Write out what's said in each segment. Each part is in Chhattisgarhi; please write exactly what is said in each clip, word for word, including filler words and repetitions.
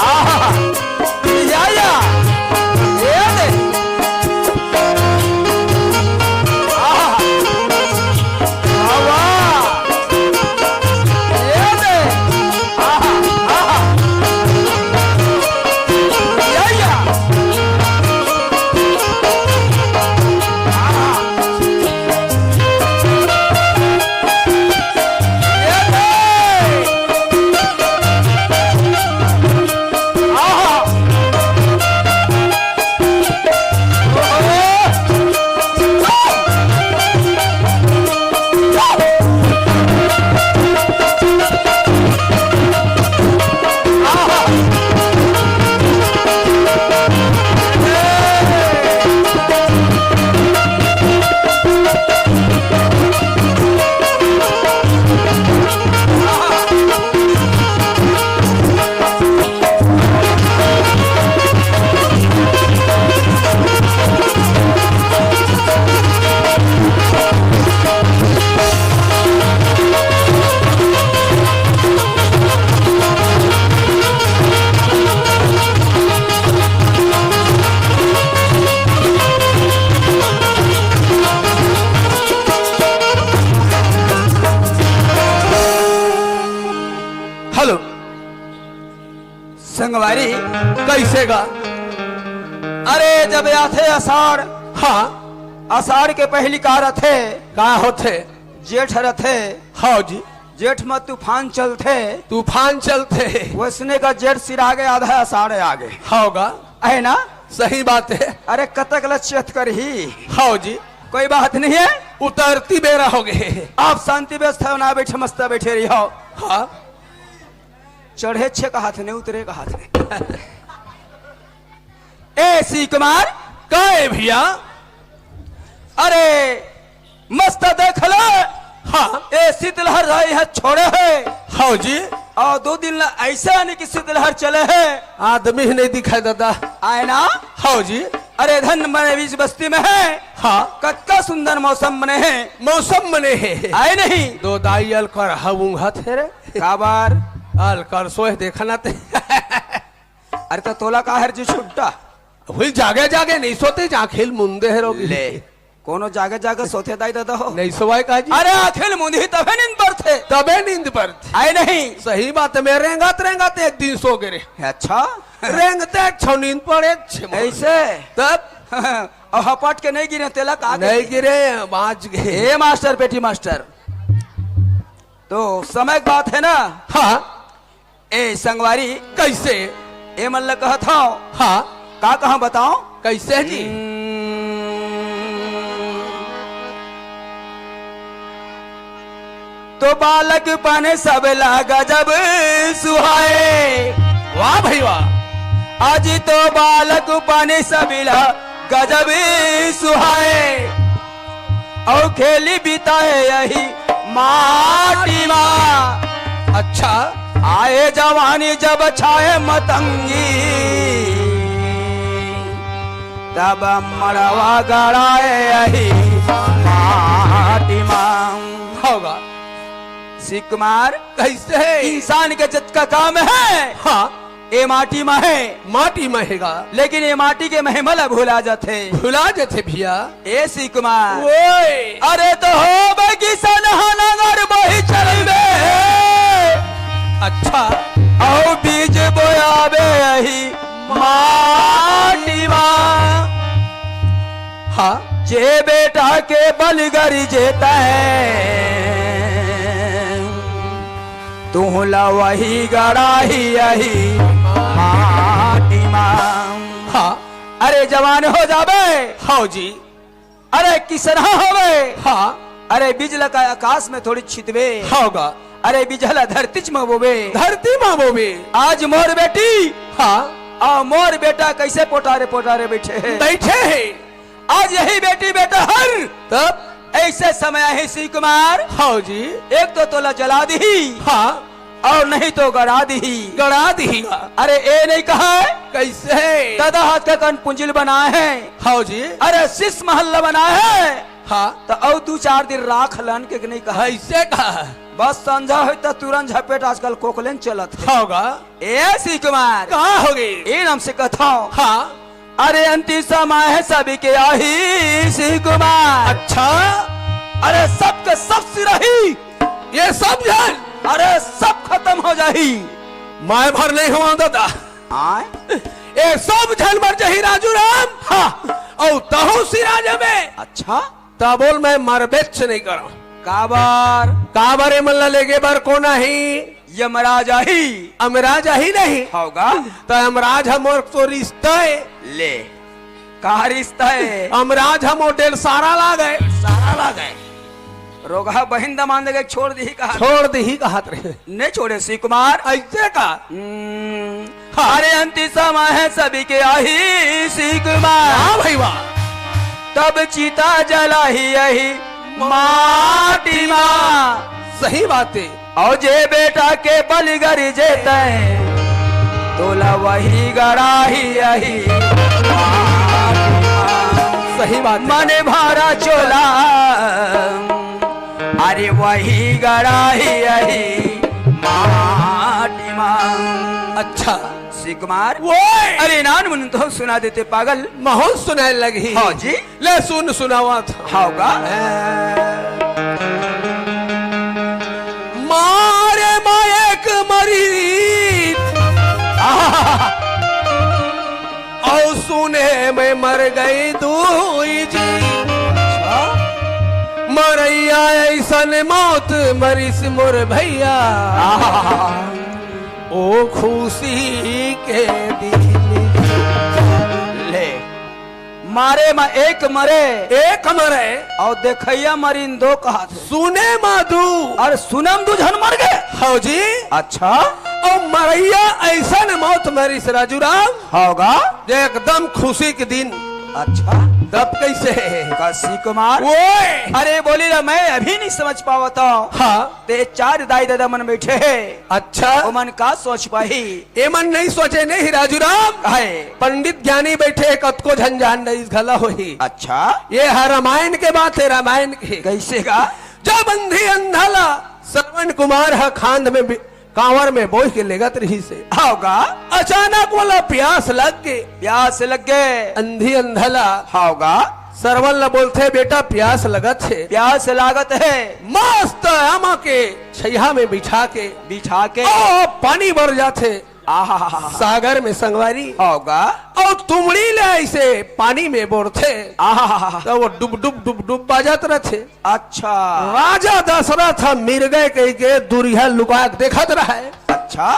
आहा! या, या! ये दे! आहा! वाह, वाह! ये दे! आहा! आहा! या, या! आहा! हेलो। संगवारी। कइसे गा? अरे, जब आथे आषाढ़, हाँ। आषाढ़ के पहिली का रथे? का होथे? जेठ रथे। हव जी। जेठ म तूफान चलथे। तूफान चलथे। वइसने का जेठ सिरागे, आधा आषाढ़ आगे। हव गा। हे ना? सही बात हे। अरे, कतक ल चेत करही। हव जी। कोई बात नहीं हे। उतरती बेरा होगे। आप शांति व्यवस्था बना बइठे, मस्त बइठे रहिहव। हाँ। चढ़े छे कहाथे, नहीं उतरे कहाथे। ए शिव कुमार। का ए भइया? अरे, मस्त देख ले। हाँ। ए शीतलहर रही हे, छोड़े हे। हव जी। अउ दू दिन ला अइसे आने कि शीतलहर चले हे। आदमी ही नहीं दिखाई ददा। आय ना? हव जी। अरे, धन बने बीच बस्ती में हे। हाँ। कतका सुंदर मौसम बने हे। मौसम बने हे। आय नहीं? दो दाई अलकर हव ऊँघत हे रे। काबर? अलकर सोए देखना ते। अरे त तोला का हर जी छुट्टा? वही जागे जागे नहीं सोते, आँखिल मुंदे हे रोगी। ले, कोनो जागे जागे सोते दाई ददा हो? नहीं सोवाय का जी? अरे आँखिल मुंदही तभे नींद पड़थे। तभे नींद पड़थे। आय नहीं? सही बात हे, मैं रेंगत रेंगत एक दिन सो गे रे। अच्छा? रेंगते एक छव नींद पड़े, छे मोर। अइसे? तब? अउ हपट के नहीं गिरे, तेला का नहीं गिरे, बाँच गे। ए मास्टर, पेटी मास्टर। तो समय के बात हे ना? हाँ। ए संगवारी। कइसे? ए मन ल कहत हव। हाँ। का कहँव बतावँव? कइसे जी? हम्म। तो बालकपन सबला गजब सुहाए। वाह भई वाह। आज तो बालकपन सबला गजब सुहाए। अउ खेली बिताए यही माटी मा। अच्छा। आए जवानी जब छाए मतंगी, तब मड़वा गड़ाए यही माटी मा। हव गा। शिव कुमार, कइसे? इंसान के जतका काम हे, हाँ। ए माटी म हे। माटी म हे गा। लेकिन ए माटी के महिमा ला भुला जाथे। भुला जाथे भइया। ए शिव कुमार। ओए। अरे त होबे किसान ह नांगर बोही चलबे। अच्छा। अउ बीज बोयाबे यही माटी मा। हाँ। जे बेटा के बलि गरजे तैं, तुहूँ ला वही गड़ाही यही माटी मा। हाँ। अरे जवान हो जाबे। हव जी। अरे किसनहा होबे। हाँ। अरे बीज ला का आकाश में थोड़ी छितबे। हव गा। अरे बीज ला धरतीच म बोबे। धरती म बोबे। आज मोर बेटी। हाँ। अउ मोर बेटा कइसे पोटारे पोटारे बइठे हे। बइठे हे। आज यही बेटी बेटा हर। तब? ऐसे समय आही शिव कुमार, हाँ जी। एक तो तोला जला दिही, हाँ। और नहीं तो गड़ा दिही। गड़ा दिही। अरे ए नहीं कहा है, कैसे? दादा हाथ का कन पुंजिल बनाए हैं। हाँ जी। अरे शीश महल बनाए हैं। हाँ। तो और दू चार दिन राख लन के नहीं कहा। ऐसे कहा। बस संझा होई त तुरंत झपेट आजकल कोकलेन चलत है। होगा। ए शिव कुमार। का होगी? ए नाम से कथाओ। हाँ। अरे अंतिम समय है सभी के आही शिव कुमार। अच्छा। अरे सबके सब सिराही। ये सब झन। अरे सब खत्म हो जाही। मैं भर नहीं हुआ दादा। आय? ये सब झन मर जाही राजू राम। हाँ। और तहु सिराज में। अच्छा। त बोल मैं मरबेच नहीं करंव। काबर? काबर ए मन ला लेगे बर कोन आही? यमराज आही। अमराज आही नहीं। होगा। त अमराज ह मोर तो रिश्ता है। ले। का रिश्ता है? अमराज ह मोर डेढ़ सारा लागे। सारा लागे। रोगहा बहिन दमान देखे छोड़ दिही कहा। छोड़ दिही कहत रहे। नहीं छोड़े शिव कुमार। ऐसे का? हम्म। हाँ। अरे अंतिम समय है सभी के आही शिव कुमार। हाँ भाई वाह। तब चिता जलाही आही माटी मा। सही बात है। और जे बेटा के बलिगर जेतै, तोला वही गड़ाही आही। सही बात है। मन भरा चोला, अरे वही गड़ाही आही माटी मा। अच्छा। शिव कुमार। ओए! अरे नान मुन तो सुना देते पागल। महूं सुनाए लगही। हाँ जी। ले सुन सुनावत हंव। हाँ का? मारे मायक मरी। आहा। और सुने में मर गई दूई जी। अच्छा। मरैया ऐसन मौत मरिस मोर भैया। आहा। ओ खुशी के दिन। ले। मारे म एक मरे। एक मरे। और देखैया मरिन दो कहत हे। सुने म दू। और सुनम दू झन मर गए। हौ जी। अच्छा। और मरैया ऐसन मौत मरिस राजू राम। होगा। जे एकदम खुशी के दिन। अच्छा। तब कैसे? का शिव कुमार। ओए। अरे बोली ला, मैं अभी नहीं समझ पावत हंव। हाँ। ते चार दाई ददा मन बैठे हे। अच्छा। ओमन का सोच पाही? एमन नहीं सोचे नहीं राजू राम। काहे? पंडित ज्ञानी बैठे हे, कतको झन जान नहीं घला होही। अच्छा। ये ह रामायण के बात हे, रामायण के। कैसे का? जब अंधी अंधा ला श्रवण कुमार ह खांध में बि-, कांवर में बोह के लेगत रहिस हे। होगा। अचानक ओला प्यास लग गे। प्यास लग गे। अंधी अंधा ला। होगा। श्रवण ला बोलथे, "बेटा प्यास लगत हे।" प्यास लागत हे। मस्त आमा के छइहा में बिछा के। बिछा के। ओ, पानी बर जाथे। आहा। सागर में संगवारी। होगा। अउ तुमड़ी ले ऐसे पानी में बोरथे। आहा। त ओ डुब डुब डुब डुब बाजत रथे। अच्छा। राजा दशरथ ह मिर्गे कहिके दुरिहा लुका के देखत रहय। अच्छा।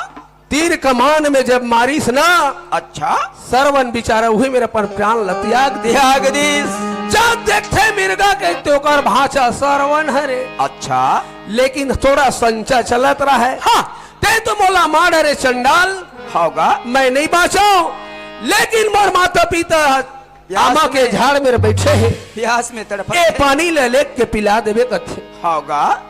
तीर कमान में जब मारिस ना। अच्छा। श्रवण बिचारा उही मेर अपन प्राण ल त्याग दे। त्याग दिस। जब देखथे मिर्गा के ते ओकर भांचा श्रवण हरे। अच्छा। लेकिन थोड़ा संचा चलत रहय। हाँ। ते तो मोला मार डरे चंडाल। होगा। मैं नहीं बांचव, लेकिन मोर माता पिता प्यास आमा के में। झाड़ में बैठे हे। प्यास में तड़फत ए हे। पानी ले लेके पिला देबे कथे। होगा।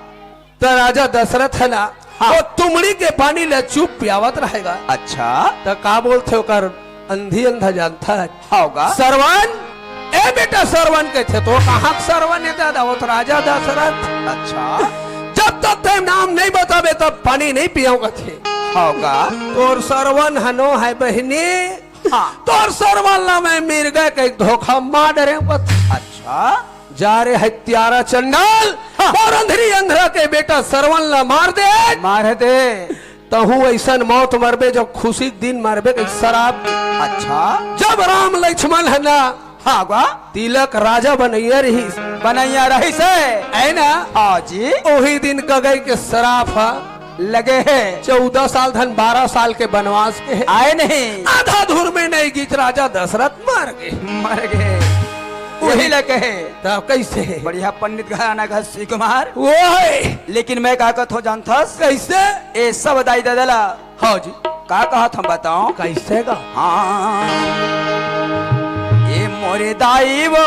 त राजा दशरथ ह ना, हाँ। ओ तुमड़ी के पानी ले चुप पियावत रहेगा। अच्छा। त का बोलथे ओकर अंधी अंधा जानता हे। होगा। श्रवण, ए बेटा श्रवण कथे, त कहाँ के श्रवण हे दादा, ओ त राजा दशरथ। अच्छा। जब तक ते नाम नहीं बताबे तब पानी नहीं पियाऊं कथे। होगा। तोर श्रवण हनो हे बहिनी। हाँ। तोर श्रवण ला मैं मिर्गा के धोखा मार डरे कथे। अच्छा। जा रे हत्यारा चंडाल, हाँ। मोर अंधरी अंधरा के बेटा श्रवण ला मार दे। मार दे। तहूँ ऐसन मौत मरबे, जो खुशी के दिन मरबे, के शराब। अच्छा। जब राम लक्ष्मण ह ना, हाँ, गा। तिलक राजा बनैया रहिस। बनैया रहिस हे। है ना? हाँ जी। ओही दिन कगई के शराब ह। लगे हे। चौदह साल धन बारह साल के बनवास के हे। आए नहीं। आधा धुर में नहीं गिस राजा दशरथ मर गे। मर गे। वही वही लगे हे। तब कैसे? बढ़िया पंडित घराना का शिव कुमार। वो है। लेकिन मैं का कथों जानथस? कैसे? ए सब दाई ददा ला। हाँ जी। का कहत हंव बताओ? कैसे का? हाँ। ए मोरे दाई वो।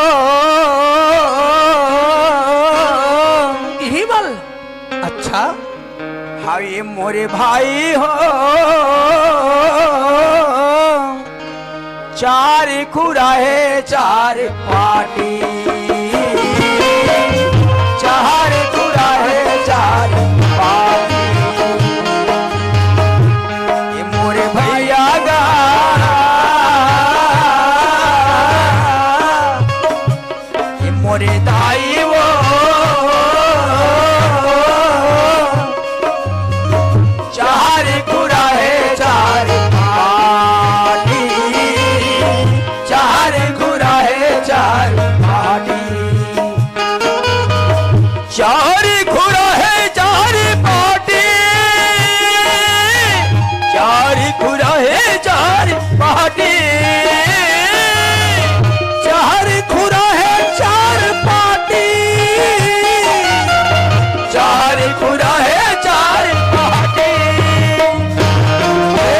हाय मोरे भाई हो, चार खुरा हे चार पाटी, चार खुरा हे चार पाटी। ये मोरे भैया गा, ये मोरे दाई वो, चार खुरा हे चार पाटी, चार खुरा हे चार पाटी। चार खुरा हे चार पाटी, चार खुरा हे चार पाटी, चार खुरा हे चार पाटी, चार खुरा हे चार पाटी। हे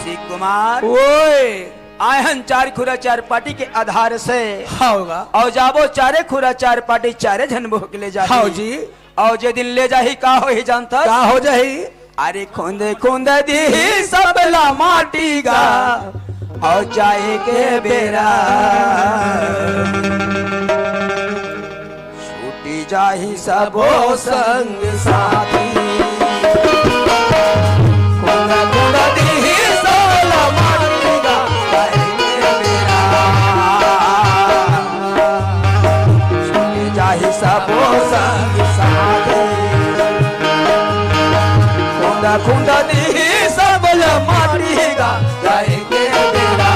श्री कुमार, ओए। आए हन चार खुरा चार पाटी के आधार से। हाव गा। अउ जाबो चारे खुरा चार पाटी, चारे झन बोह के ले जाही। हाव जी। अउ जे दिन ले जाही, का होही जानथस? का हो जाही? अरे खुंद खुंद दिही सबला माटी गा, अउ जाए के बेरा छूटी जाही सबो संग साथी। खुंद खुंद दिही सबला माटी गा, जाए के बेरा छूटी जाही सबो संग साथी। खुंद खुंद दिही सबला माटी गा, जाए के बेरा।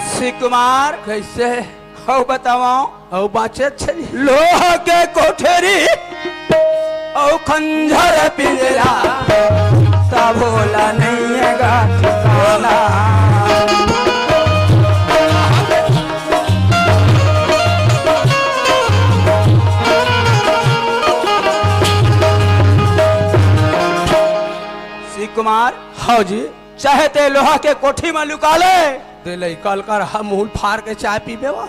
श्री कुमार, कइसे? अउ बतावंव। अउ बाँचे छे। लोहा के कोठरी अउ खंजर पिंजरा, तभो ला नइये गा ठिकाना। श्री कुमार। हाव जी। चाहे ते लोहा के कोठी म लुका ले। ते लइका ल कर हा मुँह ल फार के चाय पीबे वा।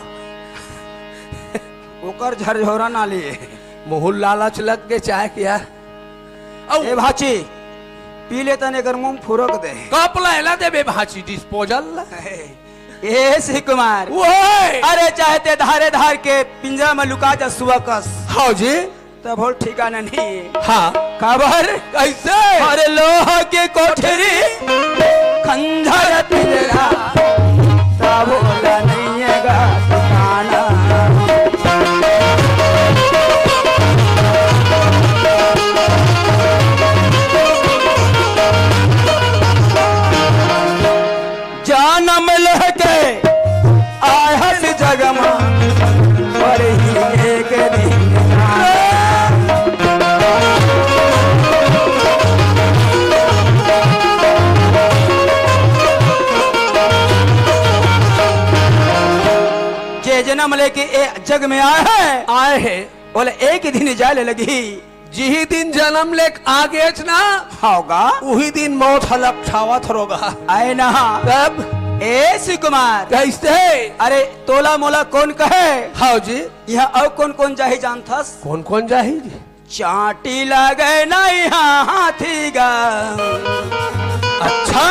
ओकर झरझोरा ना लिए। मुँह ल लालच लग गे चाय के यार। अउ ए भाची, पी ले तने कर मुँह फुरक दे। कप ला एला देबे भाची, disposal ला। ए श्री कुमार। ओए। अरे चाहे ते धारे धार के पिंजरा म लुका जा सुआ कस। हाव जी। तभो ल ठिकाना नहीं। हाँ। काबर? कइसे? अरे लोहा के कोठरी, खंजर पिंजरा, तभो ला नइये गा ठिकाना। जनम लेके आए हस जग मा, पर ही एक दिन जाना। जे जनम लेके ए जग में आए हे, आए हे, ओला एक दिन जाए ले लगही। जिही दिन जनम लेके आ गेच ना, हाव गा। उही दिन मौत ह लकठावत रहोगा। आए ना। तब? ए श्री कुमार। कइसे? अरे, तोला मोला कोन कहे? हाव जी। इहाँ अउ कोन कोन जाही जानथस? कोन कोन जाही जी? चांटी लागे ना इहाँ हाथी गा। अच्छा?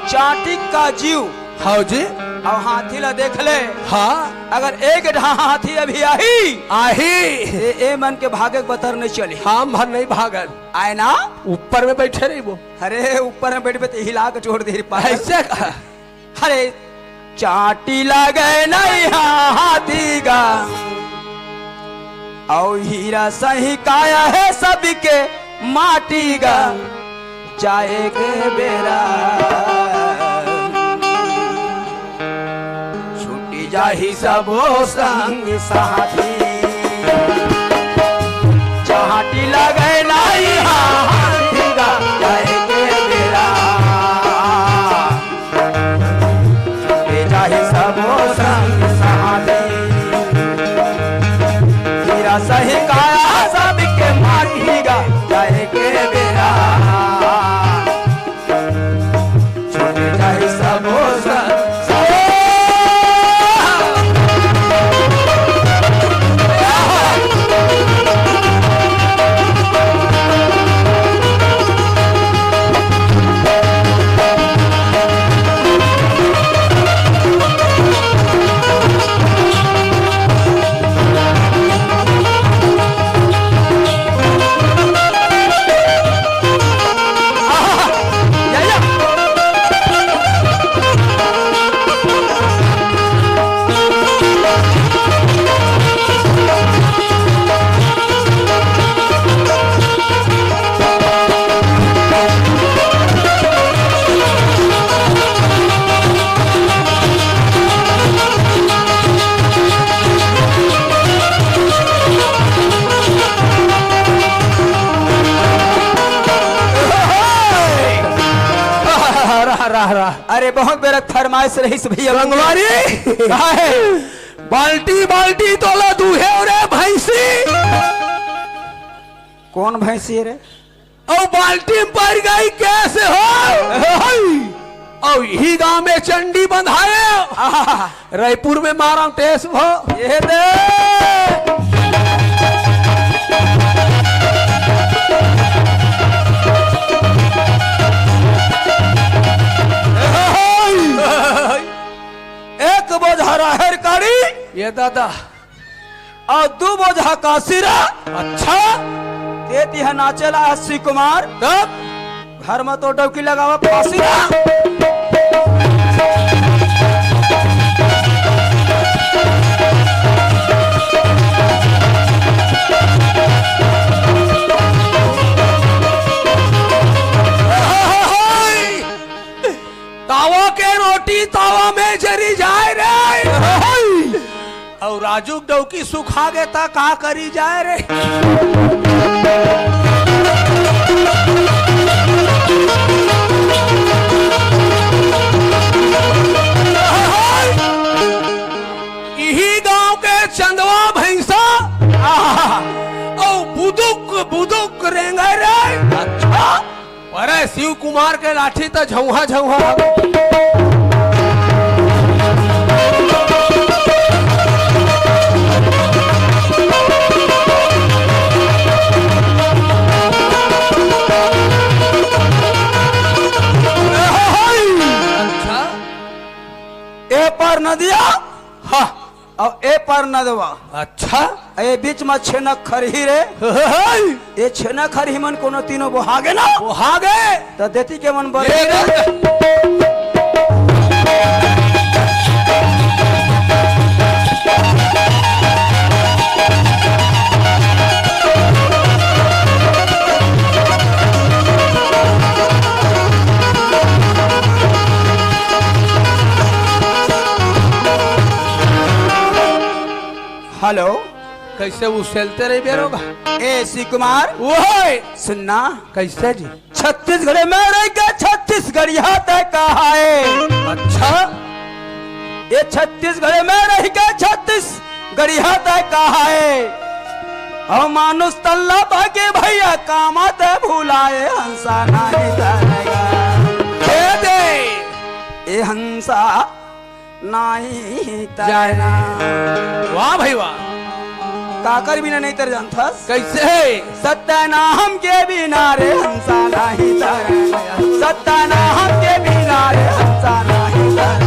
चांटी का जीव। हाव जी। अउ हाथी ला देख ले। हाँ। अगर एक ढा हाथी अभी आही, आही। ए, ए मन के भागे के बतर नहीं चली। हम भर नहीं भागन। आए ना? ऊपर में बैठे रहिबो। अरे, ऊपर में बैठबे त हिला के छोड़ दे रे पागल। ऐसे का? अरे, चाटी लगे नहीं हाथी का, अउ हीरा सही काया है सबके माटी का। जाए के बेरा छूटी जाही सबो संग साथी। चाटी लगे नाही हाथी गा जाए के बेरा। छूटी जाही सबो संग साथी। हीरा सही काया सबके माटी गा जाए के बेरा। छूट जाई सबो संसार। रह, रह, रह। अरे, बहुत बेरा फरमाइश रहिस भैया। संगवारी। काहे? बाल्टी, बाल्टी तोला दूहे रे भैंसी। कौन भैंसी रे? अउ बाल्टी में पड़ गई कैसे हो? अउ इही गांव में चंडी बंधाए। आहा। रायपुर में मारा टेस भो। ये दे। एक बोझा राहेर काड़ी। ये दादा। अउ दू बोझा कासीरा। अच्छा। ते तिहा नाचेला हसी कुमार। तब? घर में तो डौकी लगावा फांसी ना। तावा के रोटी तावा में जरी जाए रे। अउ राजू के डौकी सुखा गे त का करी जाए रे? इही गांव के चंदवा भैंसा, आहा, अउ बुदुक बुदुक रेंगे रे। अच्छा। अरे शिव कुमार के लाठी त झौहा झौहा। अच्छा। ए पार नदिया। हाँ। अउ ए पार नदवा। अच्छा। ए बीच म छेना खरही रे। हई। ए छेना खरही मन कोनो तीनों बोहागे ना? बोहागे। त देती के मन बर ये रे। हेलो। कैसे उछलते रही बेरोगा? ए शिव कुमार। ओए। सुनना। कैसे जी? छत्तीसगढ़ में रह के छत्तीसगढ़िया तय कहाए। अच्छा। ये छत्तीसगढ़ में रह के छत्तीसगढ़िया तय कहाए। और मानुष तल्ला भागे भैया कामा तय भुलाए हंसा नहीं तय। दे दे। ए हंसा नाही जाए ना। वाह भाई वाह। काकर बिना नहीं तर जानथस? कैसे? सत्ता ना हमके बिना रे हंसा नाही तर। सत्ता ना हमके बिना रे हंसा नाही तर।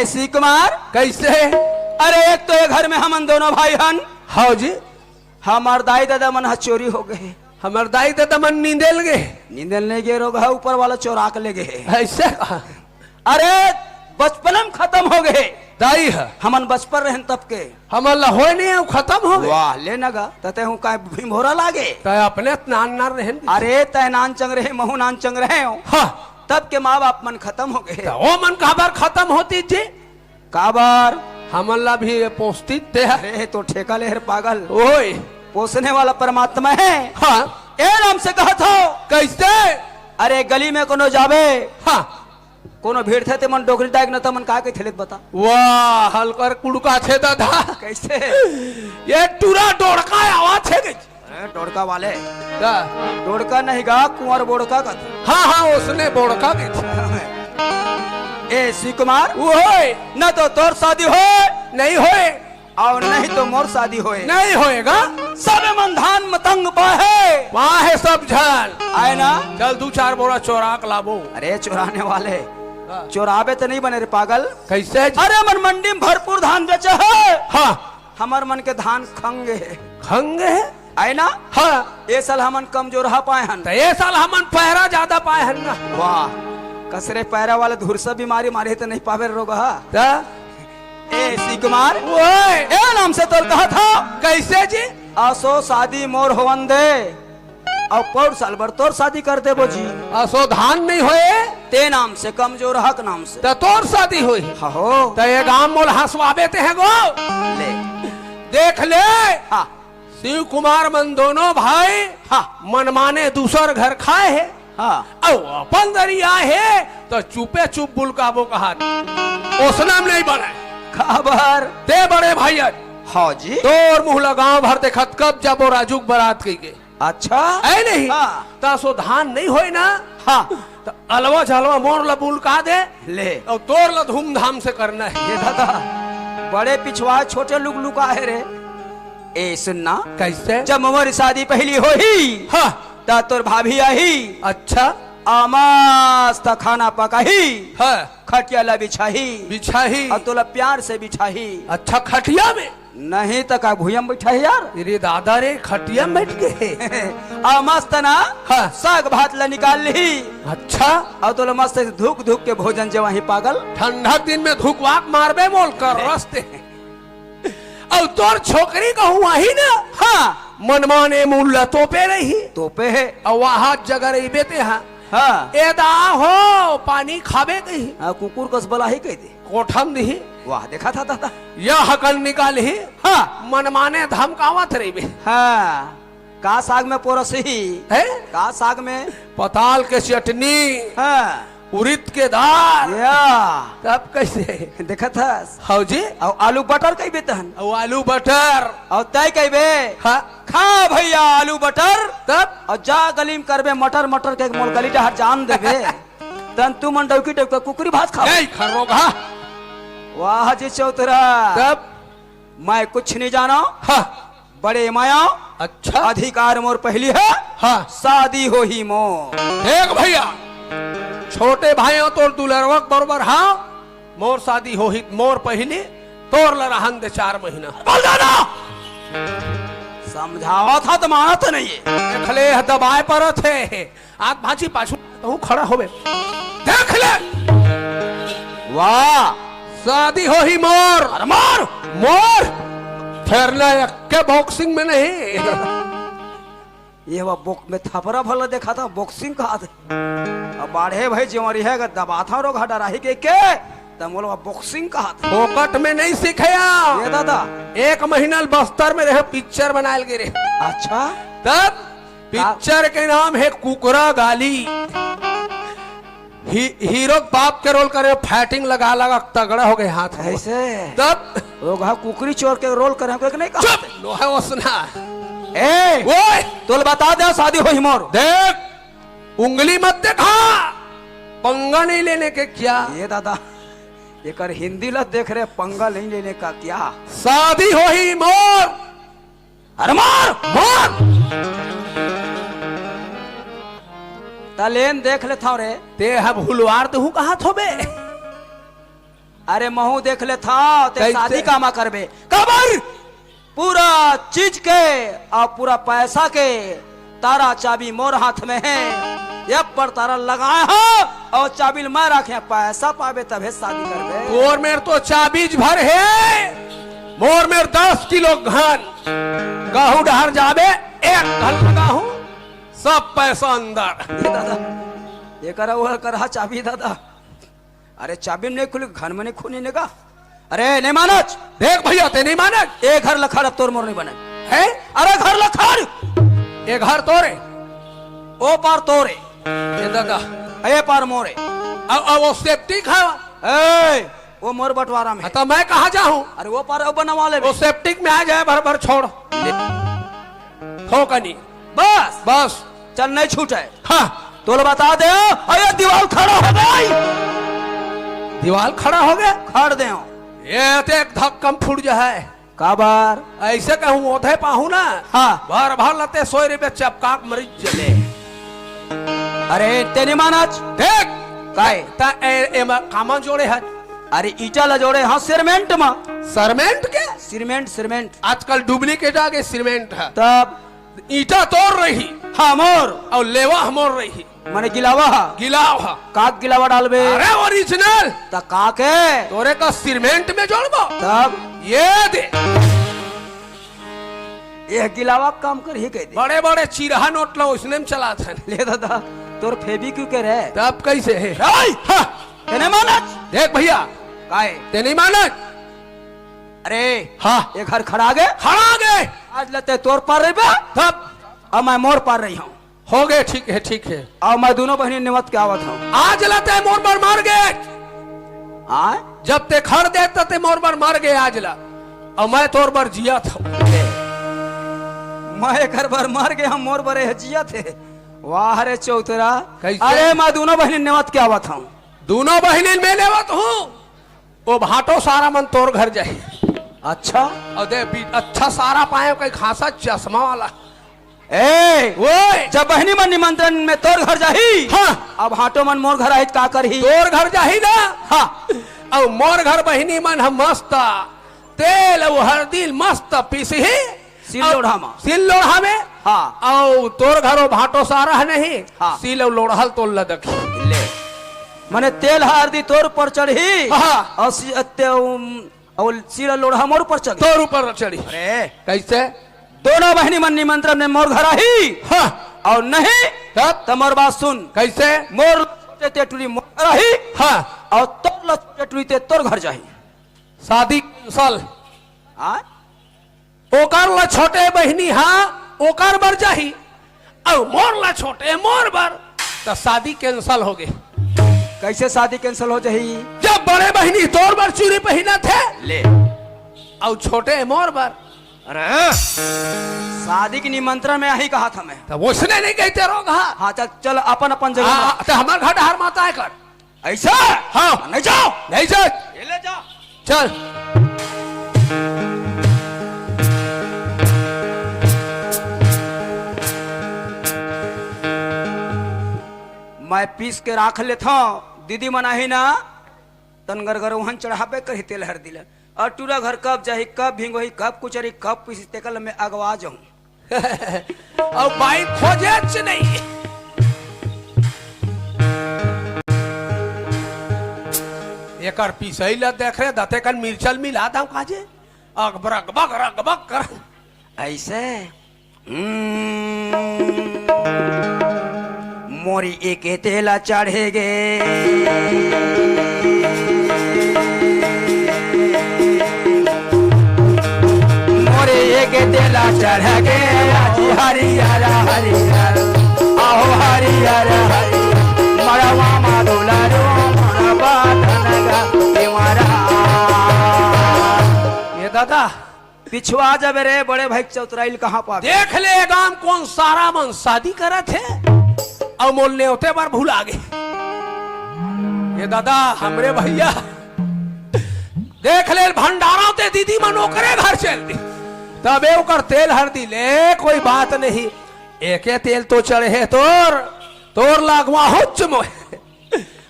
शिव कुमार। कइसे? अरे, एक तो ये घर में हमन दोनों भाई हन। हव जी। हमर दाई ददा मन ह चोरी हो गे। हमर दाई ददा मन नींदे ल गे। नींदे ल नइ गे, रोगहा ऊपर वाला चोरा के ले गे। अइसे का? अरे, बचपन में खतम हो गे। दाई ह। हमन बचपन रहेन तब के। हमन ला होय नइ हे, खतम हो गे। वाह, ले न गा, त तैं हूँ काय भीमभोरा लागे। तैं अपने नान नान रहेन। अरे, तैं नान चंग रहे, महूँ नान चंग रहे हूँ। हाँ। तब के माँ बाप मन खतम हो गे। त ओ मन काबर खतम होतिस जी? काबर? हमन ला भी ये पोसतिस ते ह। अरे, तो ठेका ले हर पागल। ओए। पोसने वाला परमात्मा हे। हाँ। ए नाम से कहत हव। कइसे? अरे, गली में कोनो जाबे। हाँ। कोनो भिड़थे ते मन डोकरी डायक न त मन का कहिथे ले त बता। वाह, हल्कर कुड़का थे ददा। कइसे? ये टूरा डोड़का आवा थे कइसे? अरे, डोड़का वाले। का? डोड़का नहीं गा, कुंवर बोड़का का था। हाँ, हाँ, ओसने बोड़का भी था। ए, शिव कुमार। ओए। न तो तोर शादी होय। नहीं होय। अउ नहीं तो मोर शादी होय। नहीं होय गा। सब मन धान मतंग पाहे। पाहे सब झन। आय ना? चल, दू चार बोरा चोरा के लाबो। अरे, चोराने वाले। हाँ। चोराबे त नहीं बने रे पागल। कइसे जी? अरे, मन मंडी में भरपूर धान बेचे हे। हाँ। हमर मन के धान खंगे हे। खंगे हे? आय ना? हाँ। ए साल हमन कमजोरहा पाए हन। त ए साल हमन पैरा जादा पाए हन ना। वाह, कस रे पैरा वाला धुरसा बीमारी मारे त नहीं पाबे रोगहा। त? ए शिव कुमार। ओए। ए नाम से तोर कहत हव। कइसे जी? असो शादी मोर होवन दे। अउ पौर साल बर तोर शादी कर देबो जी। असो धान नहीं होय। ते नाम से कमजोरहा के नाम से। त तोर शादी होही। हाँ हो। त ये गांव मोला हंसवाबे ते हे गो। ले। देख ले। हाँ। शिव कुमार मन दोनों भाई हाँ। मनमाने दूसर घर खाए हे। हाँ। अउ अपन दरी आए हे, त चुपे चुप बुलकाबो कहत। ओसना म नहीं बने। काबर? ते बड़े भाई अस। हाँ जी। तोर मुंह ला गांव भर देखत कब जाबो राजू के बरात कहिके। अच्छा? हे नहीं? हाँ। त असो धान नहीं होय ना? हाँ। त अलवा झलवा मोर ला बुलका दे। ले। अउ तोर ला धूमधाम से करना हे। ये दादा, बड़े पिछवा छोटे लुकलुका हे रे। ए, सुन ना। कइसे? जब मोर शादी पहिली होही, हाँ। त तोर भाभी आही। अच्छा। अउ मस्त खाना पकाही। हाँ। खटिया ला बिछाही। बिछाही। अउ तोला प्यार से बिछाही। अच्छा, खटिया में? नहीं त का भुइयां में बइठाही यार। अरे दादा रे, खटिया में बइठ गे। अउ मस्त ना। हाँ। साग भात ला निकाल लिही। अच्छा। अउ तोला मस्त धुक धुक के भोजन जेवाही पागल। ठंडा दिन में धुकवा के मारबे मोला कर रस्ते। अउ तोर छोकरी कहूं आही ना, हाँ। मनमाने मुंह ला तोपे रही। तोपे हे। अउ वहां जगह रहिबे ते हा। हाँ। ए दा हो, पानी खाबे कही। हाँ, कुकुर कस बलाही कहि दे। कोठा म दिही। वाह, देखा था दादा। यह हकन निकालही। हाँ। मनमाने धमकावत रहिबे। हाँ। का साग में पोरसही? हे? का साग में? पताल के चटनी। हाँ। उरिद के दाल। या। तब कइसे? देखत हस? हव जी। अउ आलू बटर कहिबे तहन? अउ आलू बटर। अउ तैं कहिबे? हाँ। खा भइया आलू बटर। तब? अउ जा गली में करबे मटर मटर के मोर गली डहर जान देबे। तहन तुमन डौकी डौकी कुकरी भात खाओ। ए, खर्रोगहा। वाह जी चौतरा। तब? मैं कुछ नहीं जाना। हाँ। बड़े माया। अच्छा। अधिकार मोर पहिली हे। हाँ। शादी होही मोर। देख भइया, छोटे भाई हो तोर दुलरवा के बरोबर, हाँ, मोर शादी होही मोर पहिली, तोर ला रहन दे चार महीना। बोल दादा। समझावत हा त मानत नहीं हे। देख ले, यह दबाए परत हे। आत भांची पाछू तहूं खड़ा होबे। देख ले। वाह। शादी होही मोर। अरे मोर। मोर। फेर ना एक्के boxing में नहीं। ये वा बोक में थपरा भला देखा था, boxing कहा था। अब बाढ़े भाई जेवरी हे, अगर दबाथा रोगहा डराही के के, त मोला boxing कहा था। फोकट में नहीं सीखे या। ये दादा। एक महीना ल बस्तर में रहे, picture बनाए ल गे रहे। अच्छा। तब picture के नाम हे कुकरा गाली। ही-, हीरो के बाप के role करे, fighting लगा लगा तगड़ा हो गे हाथ में। ऐसे? तब? वो कहा कुकरी चोर के role करे, हमको एक नहीं कहा? चुप! लोहा ओसना। ए! ओए! तोल बता दे, शादी होही मोर। देख, उंगली मत देखा, पंगा नहीं लेने के क्या? ये दादा, एकर हिंदी ला देख रहे, पंगा नहीं लेने का क्या? शादी होही मोर। अरे मार! मार! तलेन देख लेथव रे। ते ह भुलवार देहू कहात होबे। अरे महू देख लेथंव, ते कैसे? शादी कामा करबे? काबर? पूरा चीज के अउ पूरा पैसा के तारा चाबी मोर हाथ में हे। एक बार तारा लगाए हंव अउ चाबी ल मैं राखे हंव, पैसा पाबे तभे शादी करबे। तोर मेर तो चाबीच भर हे, मोर मेर दस किलो घन। कहूं डहर जाबे, एक घन लगाहूं, सब पैसा अंदर। ए दादा, एकर अउ ओकर हा चाबी दादा। अरे चाबी नइ खुले, घर में नइ खुले ने का? अरे नइ मानच। देख भइया, ते नइ मानच। ए घर ल खड़, अब तोर मोर नइ बने। हैं? अरे घर ल खड़। ए घर तोरे। ओ पार तोरे। ए दादा। ए पार मोरे। अब, अब वो सेप्टिक हे। ए, वो मोर बंटवारा में। त मैं कहां जाहूं? अरे वो पार अब बनवा ले। वो सेप्टिक में आ जाए, भर भर छोड़। ले। थोकनी। बस। बस। चल, नइ छूटे। हां। तोला बता देंव, अरे दीवाल खड़ा हो गे। दीवाल खड़ा हो गे? खड़ देंव। ए ते एक धक्का म फूट जाए। काबर? अइसे कहूं, ओधे पाहूं ना। हां। भर भर ल ते सोय रहिबे चपका के मरिच जले। अरे, ते नइ मानच। देख। काय? त ए, एमा कामा जोड़े हस? अरे, ईटा ल जोड़े हंव, सिरमेंट म। सिरमेंट के? Cement, cement. आजकल डुप्लीकेट आ गे सिरमेंट ह। तब? ईटा तोर रही। हां, मोर। अउ लेवा ह मोर रही। माने गिलावा ह? गिलाव ह। का गिलावा डालबे? अरे, ओरिजिनल। त का के? तोरे का सिरमेंट में जोड़बो? तब? ये दे। ये गिलावा काम करही कहि दे। बड़े-बड़े चिरहा नोट ल ओइसने म चलाथन। ले दादा, तोर फेविक्विक के रे। तब कइसे हे? हां। ते नइ मानच। देख भइया। काय? ते नइ मानच। अरे। हां। ए घर खड़ा गे। खड़ा गे। आज ल ते तोर पार रहिबे। तब? अउ मैं मोर पार रहिहंव। हो गे, ठीक हे, ठीक हे। अउ मैं दूनों बहिनी नेवत के आवत हंव। आज ल ते मोर बर मर गे। हां? जब ते खड़ दे त ते मोर बर मर गे आज ल। अउ मैं तोर बर जियत हंव। मैं एकर बर मर गे हंव, मोर बर ए जियत हे। वाह रे चौतरा। कइसे? अरे मैं दूनों बहिनी नेवत के आवत हंव। दूनों बहिनी ल मैं नेवत हंव। ओ भांटो सारा मन तोर घर जाही। अच्छा? अउ दे, बी-, अच्छा सारा पाएंव, कहीं खासा चश्मा वाला। ए, ओए! जब बहिनी मन निमंत्रण में तोर घर जाही, हां। अब भांटो मन मोर घर आही त का करही? तोर घर जाही ना? हां। अउ मोर घर बहिनी मन ह मस्त तेल अउ हरदी ल मस्त पीसही। सिल अउ लोढ़ा म। सिल लोढ़ा में? हां। अउ तोर घर ओ भांटो सारा ह नहीं, हां। सिल अउ लोढ़ा ल तोर ल दखही। ले। माने तेल हरदी तोर ऊपर चढ़ही, हां। अउ सि-, अत्ते, उम, अउ सिल अउ लोढ़ा मोर ऊपर चढ़ही। तोर ऊपर चढ़ही। अरे। कइसे? दूनों बहिनी मन निमंत्रण में मोर घर आही। हां। अउ नहीं, तब? त मोर बात सुन। कइसे? मोर ल छूटे ते टूरी मोर घर आही। हां। अउ तोर ल छूटे टूरी ते तोर घर जाही। शादी कैंसल। हां? ओकर ल छूटे बहिनी ह, ओकर बर जाही, अउ मोर ल छूटे मोर बर, त शादी कैंसल हो गे। कइसे शादी कैंसल हो जाही? जब बड़े बहिनी तोर बर चूरी पहिनत हे, ले। अउ छूटे मोर बर। अरे, शादी के निमंत्रण में आही कहाथंव मैं। त ओइसने नइ कहिते रोग ह। हां, चल, चल, अपन, अपन जगह आ, में। त हमर घर डहर म आय कर। अइसे? हां। नइ जांव। नइ जांव। ये ले जा। चल। मैं पीस के राख लेथंव, दीदी मन आही ना, तन गरगर उहन चढ़ाबे करही तेल हरदी ल। अउ टूरा घर कब जाही, कब भिंगोही, कब कुचरी, कब पीसही, तेकर ल मैं अगवा जाहूं। अउ बाई खोजेच नहीं। एकर पिसई ल देख रे, दते कन मिर्चा ल मिला दंव काजे। अकबर अकबक रकबक कर। अइसे? हम्म। मोरी एक तेला चढ़े गे। मोरे एक तेला चढ़ गे, आज हरियर हरियर, आहो हरियर हरियर, मड़वा मा दुलारू मोर बधन गा देवरा। ए दादा, पिछुआ जबे रे, बड़े भाई के चौतराई ल कहाँ पाबे? देख ले, ए गांव कोन सारा मन शादी करत हे, अउ मोल नेवते बर भुला गे। ए दादा, हमरे भइया, देख ले, भंडारा ते दीदी मन ओकरे घर चल दी, तबे ओकर तेल हरदी ले, कोई बात नहीं। एके तेल तो चढ़े हे तोर, तोर लगवा होच मोहे।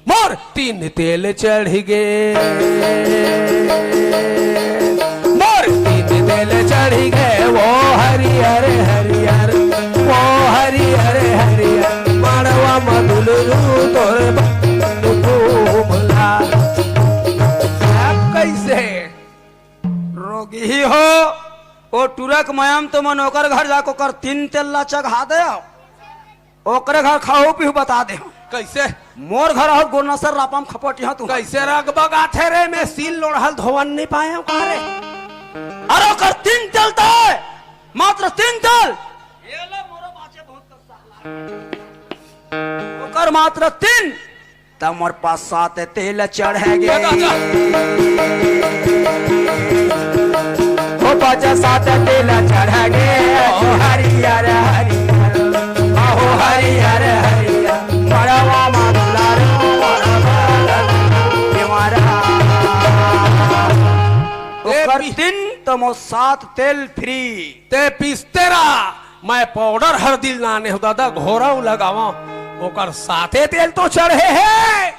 मोर तीन तेल चढ़ गे, मोर तीन तेल चढ़ गे, वो हरियर हरियर, वो हरियर हरियर, मड़वा म दुलरू तोर बन घूमला। अब कइसे? रोगी हो, ओ टुरा के मया म तो मन ओकर घर जाके ओकर तीन तेल ला चघा दे। ओकरे घर खाहू पीहू बता दे। कइसे? मोर घर आहो गोनसर रापा म खपटिहा तू। कइसे रग बगाथे रे, मैं सील लोढ़ल धोवन नइ पायेंव का रे? अरे ओकर तीन तेल तय, मात्र तीन तेल। ओकर मात्र तीन, त मोर पास सात तेल चढ़ गे। ओ पाछा सात तेल चढ़ गे, ओ हरियर हरियर, आहो हरियर हरियर, मड़वा म दुलार मोर बालन देवरा। ए ओकर पी- तीन त मोर सात तेल फ्री। ते पिस्तेरा, मैं पाउडर हरदी ल नाने हो दादा, घोरव लगावा, ओकर साते तेल तो चढ़े हे।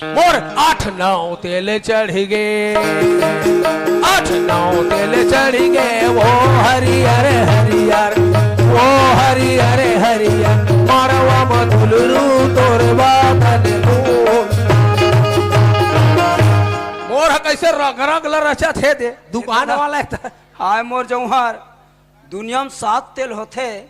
मोर आठ नौ तेल चढ़ गे, आठ नौ तेल चढ़ गे, वो हरियर हरियर, वो हरियर हरियर, मड़वा म दुलरू तोर बादन फूल। मोर ह कइसे रग रग ल रचत हे दे, दुकान वाला हे त। हाय मोर जौहर, दुनिया म सात तेल होथे,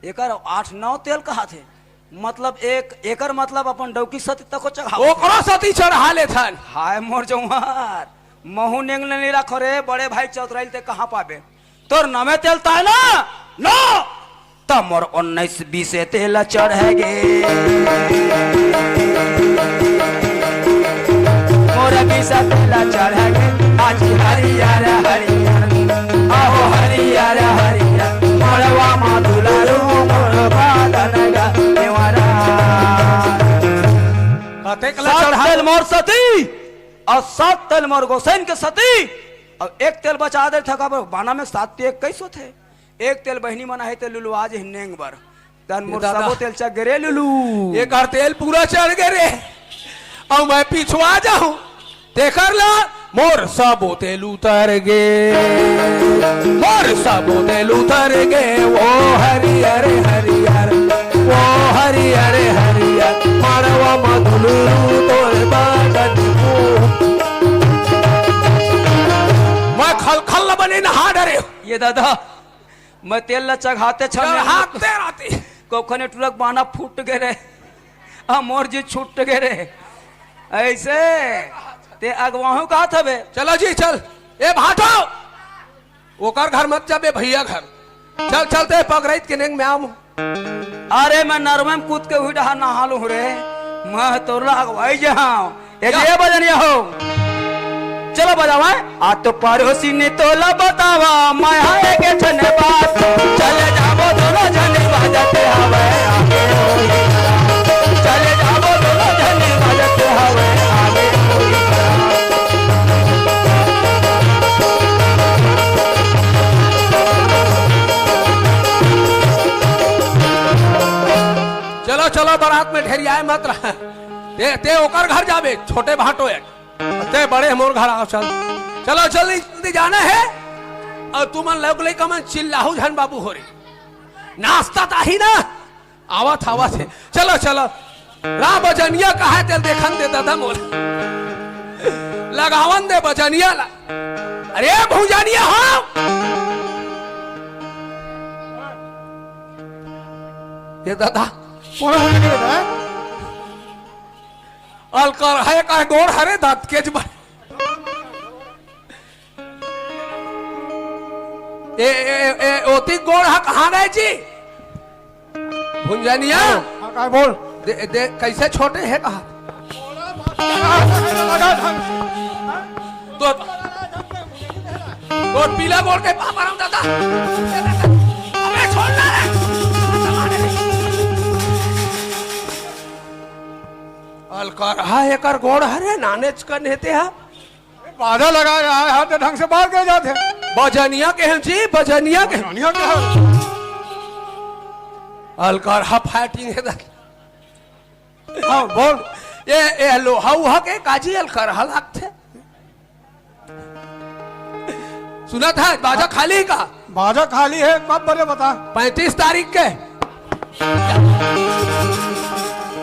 एकर आठ नौ तेल कहाथे। मतलब एक, एकर मतलब अपन डौकी सती तको चढ़ावत हे। ओकरो सती चढ़ा लेथन। हाय मोर जौहर, महू नेंग ले नइ राखो रे, बड़े भाई चौतराइल ते कहाँ पाबे? तोर नवे तेल ताय ना, नो, त मोर उन्नीस बीस तेल चढ़ गे। मोर बीस तेल चढ़ गे, आज हरियर हरियर, आहो हरियर हरियर, मड़वा म दुलारू मोर बादन गा देवरा। कतेक ला सात चढ़ा? तेल मोर सती, अउ सात तेल मोर गोसैन के सती, अउ एक तेल बचा दे थका बर, बाना में सात ते इक्कीस होथे। एक तेल बहिनी मन आहे ते लुलवा जे नेंग बर। तन मोर दादा। सबो तेल चढ़ गे रे लुलू। एकर तेल पूरा चढ़ गे रे। अउ मैं पिछवा जाहूं। तेकर ला मोर सबो तेल उतर गे। मोर सबो तेल उतर गे। वो हरियर हरियर। वो हरियर हरियर। मड़वा म दुलरू तोर बादन फूल। मैं खलखल बने नहा डरे। ये दादा, मैं तेल ला चघाते छन चढ़ाते रहती। कोखने टुरक बाना फूट गे रे, आ मोर जी छूट गे रे। अइसे ते अगवाहू कहत हवे। चलो जी, चल। ए भाटो, ओकर घर मत जाबे, भैया घर। चल, चल, ते पगरैत के नेंग में आम। अरे, मैं नरमे म कूद के उही डहा नहा लूं रे। मैं तोर ला अगवाई जाहूं। ए जा। जे बजनिया हो, चलो बजावा। आ तो पड़ोसी ने तोला बतावा, मैं हा एक ठन बात। चले जाबो दोनों जने बाजत हवे आगे होई। चले जाबो दोनों जने बाजत हवे आगे होई। चलो, चलो, बारात में ढेरियाए मत रह। ते, ते ओकर घर जाबे, छोटे भाटो एक। ते बड़े मोर घर आओ, चल। चलो, जल्दी, जल्दी जाना है। अउ तुमन लोग लइका मन चिल्लाहू झन बाबू हो रे। नाश्ता त आही ना? आवत, आवत हे। चलो, चलो। रा बजनिया कहाँ हे, तेल देखन दे दादा मोर। लगावन दे बजनिया ला। अरे भुजनिया हो। ये दादा। कोन हो गे दादा? अलकर हे का गोड़ हरे दांत के जबर। ए, ए, ए, ओती गोड़ हा कहाँ गए जी? भुंजनिया? हाँ, हाँ, काय बोल? दे, दे, कैसे छोटे हे कहा? तो, तो पीला गोड़ के पापा राम दादा। अबे छोड़ ना रे। अलकर हा एकर गोड़ हरे नानेच कन हेते हा। बाधा लगा रहा है, हाथ ढंग से बाहर के जाते। बजनिया के हम जी, बजनिया के। बजनिया के हम। अलकर हा फाइटिंग है। हाँ, बोल। ए, ए, लोहा उहा के काजी अलकरहा लागथे। सुनत हस, बाजा खाली का? बाजा खाली हे, कब बरे बता? पैंतीस तारीख के।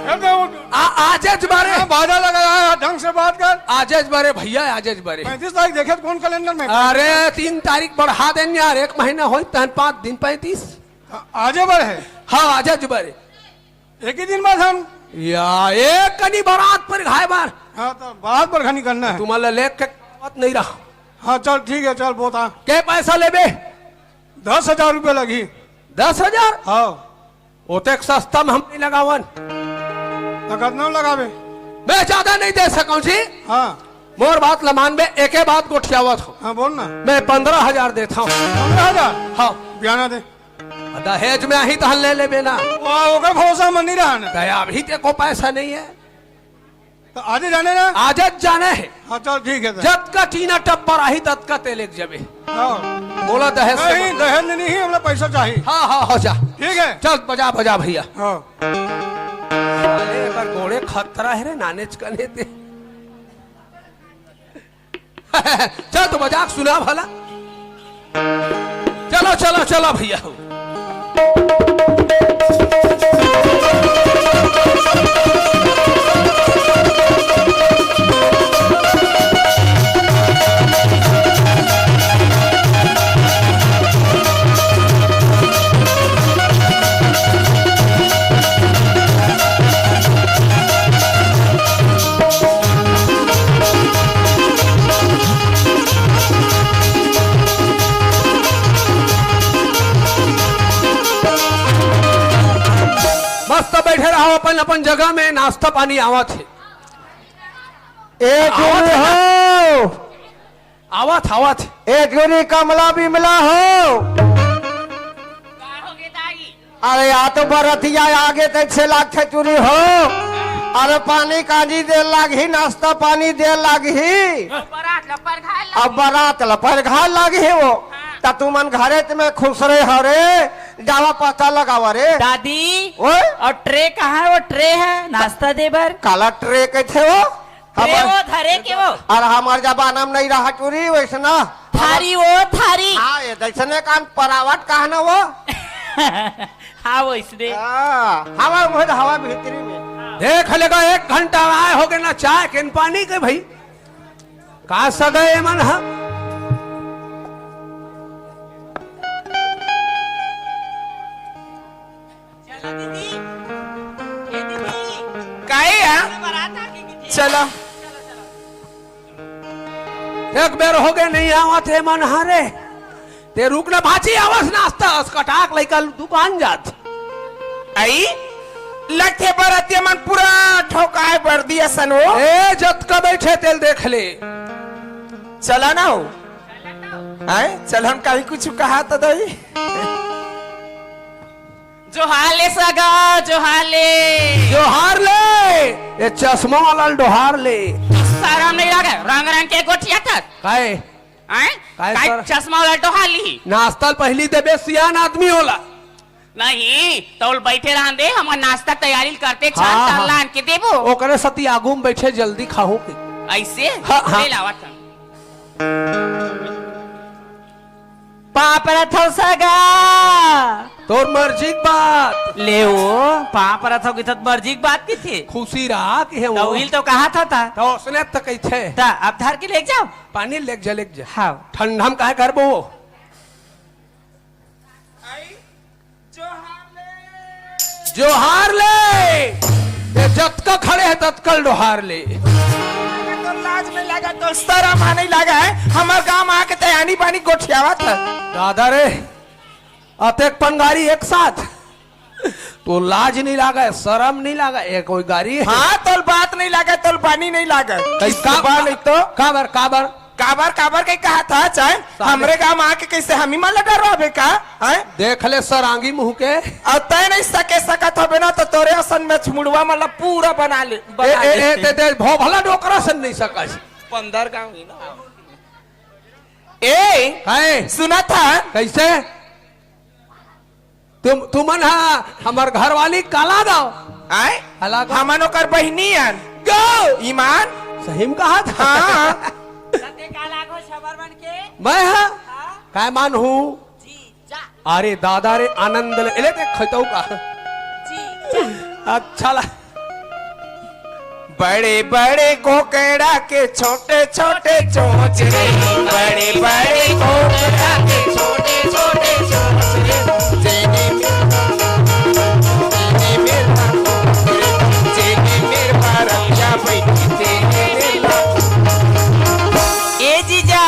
ए, तो आ, आजेच बरे। हाँ, बाजा लगाया है, ढंग से बात कर। आजेच बरे भैया, आजेच बरे। पैंतीस तारीख देखे तो कौन कैलेंडर में? अरे, तीन तारीख बढ़ा देन यार, एक महीना होई तहन पाँच दिन पैंतीस। हाँ, आजे बरे हे। हाँ, आजेच बरे। एक ही दिन बाद हम। या, एक कनी बरात पर घाय बार। हाँ, तो बरात पर घनी करना है। तुम्हारा लेख के आवत नहीं रहा। हाँ, चल, ठीक है, चल, बोता। के पैसा लेबे? दस हजार रुपये लगी। दस हजार? हाँ। ओतेक सस्ता में हम नहीं लगावन। तो कितना लगाबे? मैं ज्यादा नहीं दे सकूं जी। हाँ। मोर बात ल मानबे, एके बात गोठियावत हूँ। हाँ, बोल ना। मैं पंद्रह हजार देता हूँ। पंद्रह हजार? हाँ। बयाना दे। दहेज में आही तहन ले लेबे ना। वाह, ओकर भरोसा में नहीं रहा ना। दया, अभी तेको पैसा नहीं है। तो आजे जाने ना। आजे जाने है। हाँ, चल, ठीक है, तो। जतका टीना टप्पर आही, ततका तेल एक जबे। हाँ। बोला दहेज से नहीं, मतलब। दहेज नहीं है, हमरा पैसा चाहिए। हाँ, हाँ, हो जा। ठीक है। चल, बजा, बजा भैया। हाँ। अरे, एकर गोड़े खतरा है रे, नानेच कने ते। चल, तो मजाक सुना भला। चलो, चलो, चलो भैया। मस्त बैठे रहो अपन अपन जगह में, नाश्ता पानी आवत है। ए आवत टूरी है। हो। आवत, आवत। ए टूरी कमला बिमला हो। अरे, या तो बरतिया आगे तइसे लागथे टूरी हो। अरे, पानी कांजी दे लागही, नाश्ता पानी दे लागही। बरात ल परघाय अब लागही। बरात ल परघाय लागही वो। हाँ। त तुमन घरे में खुश रहे हरे, जावा पता लगावा रे। दादी, ओए? अउ ट्रे कहाँ हे? वो ट्रे हे नाश्ता दे बर। काला ट्रे कथे वो? ट्रे हमर वो धरे के वो। अरे हमर जमाना में नहीं रहा टूरी वैसना। थारी वो, थारी। हाँ, ये जैसने कान परावट कहा ना वो। हाँ, वैसने। हाँ, हवा उहे हवा भीतरी में। देख लेगा, एक घंटा आए होगे ना चाय के न पानी के भाई। का सगा ए मन ह? चला दीदी, ए दीदी, काहे या? बारात आ गई कि चला। एक बेर होगे नहीं आवत हे मन ह रे। ते रुक ना भाची, आवस नाश्ता अस कटाक लइका दुकान जात। आई लगथे बरतिया मन पूरा ठोकाए बरदी असन हो। ए जतका बैठे तेल देख ले। चला ना हो। आए चल हम कभी कुछ कहा तो दई। जोहार ले सगा, जोहार ले। जोहार ले। ये चश्मा वाला डोहार ले। सरम नहीं लागे, रंग रंग के गोठिया तक। काहे? आए? काहे काहे सर? चश्मा वाला डोहार ली। नाश्ता पहली देबे सियान आदमी होला। नहीं, तौल बैठे रहन दे, हम नाश्ता तैयारी करते छान हाँ, हाँ। लान के देबो। ओकरे सती आगू में बैठे जल्दी खाहू के। ऐसे? हाँ, हाँ। ले लावत हम। पाँव परत हव सगा। तोर मर्जी के बात। ले ओ, पाँव परत हव किथे त मर्जी के बात किथे। खुशी रहा कि हे त वो। उहिल तो कहा था, था। त उसने त कहिथे। त अब धर के लेके जाओ। पानी लेके जा, लेके जा। हाँ। ठंडा में काहे करबो वो? जोहार ले। ये जतका खड़े हे ततकल डोहार ले। तो लाज नहीं लगा, तो शर्म आ नहीं लगा है। हमर गांव में आके तैयारी बानी गोठियावत है। दादा रे, अतेक पंगारी एक साथ। तो लाज नहीं लागा, शर्म नहीं लागा, ये कोई गारी है? हाँ, तोल बात नहीं लागा, तोल बानी नहीं लागा। कई किस का, बा नहीं तो? काबर, काबर? काबर, काबर के कहा था, चाहे साले। हमरे गांव आके कैसे हम ही मन लगा रहबे का? हैं? देख ले सरांगी मुंह के। और तय नहीं सके सकत हबे ना, तो तोरे असन में छमुड़वा मतलब पूरा बना ले, बना ए, ए, ले। ए, दे, दे, भो भला डोकरा सन नहीं सकस। पंदर गांव ही ना। ए, है। सुना था? कैसे? तुम, तुमन हा हमर घरवाली काला दव? आय? हला दव? हमन ओकर बहिनी अन। गो ईमान। सही में कहा था। हाँ। सत्य का लागो छबर मन के। मैं हाँ? हाँ? काय मान हूँ? जी, जा। अरे दादा रे, आनंद ले, ले देख खैतऊ का। जी, जा। अच्छा ला। बड़े बड़े कोकड़ा के छोटे छोटे चोंच रे, बड़े बड़े कोकड़ा के छोटे छोटे चोंच रे, जेने मेर, जेने मेर, जेने मेर बरतिया बैठी, जेने मेर। ए जीजा,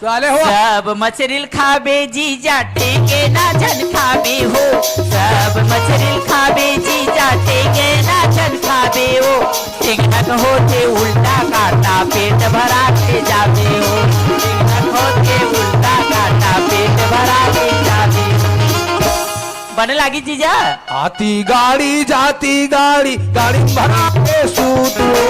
साले हो। सब मछरिल खाबे जीजा, टेंगे ना झन खाबे हो। सब मछरिल खाबे जीजा, टेंगे ना झन खाबे हो। टेंगनक होथे उल्टा काटा, पेट भरा के जाबे हो। टेंगनक होथे उल्टा काटा, पेट भरा के जाबे हो। बने लागी जीजा। आती गाड़ी जाती गाड़ी, गाड़ी भरा के सूत वो।